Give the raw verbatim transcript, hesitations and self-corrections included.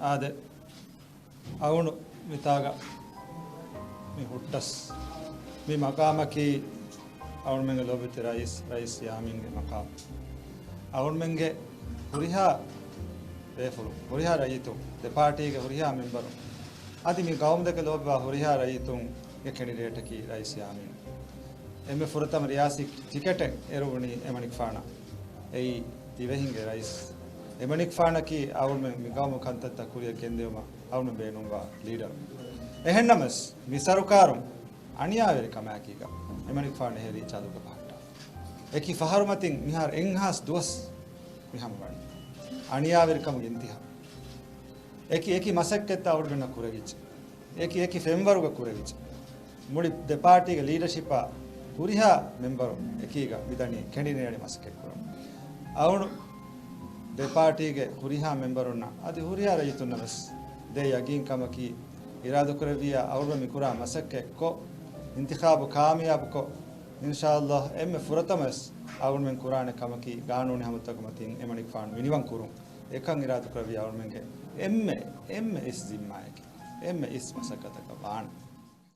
އާދެ، އަޅުގަނޑު މިތާގަ މި ހުއްޓަސް މި މަޤާމަކީ އަޅުގަނޑުމެންގެ ލޯބިވެތި ރައީސް، ރައީސް ޔާމީންގެ މަޤާމް. އަޅުގަނޑުމެންގެ ހުރިހާ ބޭފުޅުން، ހުރިހާ ރައްޔިތުން، ދެ ޕާޓީގެ ހުރިހާ މެމްބަރުން، އަދި މި ގައުމުދެކެ ލޯބިވާ ހުރިހާ ރައްޔިތުންގެ ކެނޑިޑޭޓަކީ ރައީސް ޔާމީން. އެންމެ ފުރަތަމަ ރިޔާސީ ޓިކެޓެއް އެރުވުނީ އެމަނިކުފާނަށް. އެއީ ދިވެހިންގެ ރައީސް. އެމަނިކުފާނަކީ އަޅުގަނޑުމެން މި ގައުމު ކަންތައްތައް ކުރިއަށް ގެންދިއުމަށް އަޅުގަނޑު ބޭނުންވާ ލީޑަރު. އެހެންނަމަވެސް، މި ސަރުކާރުން އަނިޔާވެރިކަމާއެކީގަ އެމަނިކުފާނު އެހެރީ ޗަލުގަ ބަހައްޓާ. އެކި ފަހަރުމަތިން މިހާރު އެއްހާސް ދުވަސް މި ހަމަވަނީ. އަނިޔާވެރިކަމުގެ އިންތިހާ. އެކި އެކި މަސައްކަތްތައް އަޅުގަނޑަށް ކުރެވިއްޖެ. އެކި އެކި ފެންވަރުގަ ކުރެވިއްޖެ. މުޅި ދެ ޕާޓީގެ ލީޑަޝިޕާ ހުރިހާ މެމްބަރުން އެކީގަ މިދަނީ ކެނޑިނޭޅި މަސައްކަތް ކުރަން. އަޅުގަނޑު ދެ ޕާޓީގެ ހުރިހާ މެމްބަރުންނަށް އަދި ހުރިހާ ރައްޔިތުންނަށް ވެސް ދޭ ޔަގީން ކަމަކީ، އިރާދަކުރެއްވިއްޔާ އަޅުގަނޑު މި ކުރާ މަސައްކަތް ކޮށް، އިންތިޚާބު ކާމިޔާބުކޮށް، އިންޝާﷲ އެންމެ ފުރަތަމަވެސް އަޅުގަނޑުމެން ކުރާނެ ކަމަކީ ގާނޫނީ ހަމަތަކުގެ މަތިން އެމަނިކުފާނު މިނިވަން ކުރުން. އެކަން އިރާދަކުރެއްވިއްޔާ އަޅުގަނޑުމެންގެ އެންމެ، އެންމެ އިސް ޒިންމާއަކީ، އެންމެ އިސް މަސައްކަތަކަށް ވާނެ.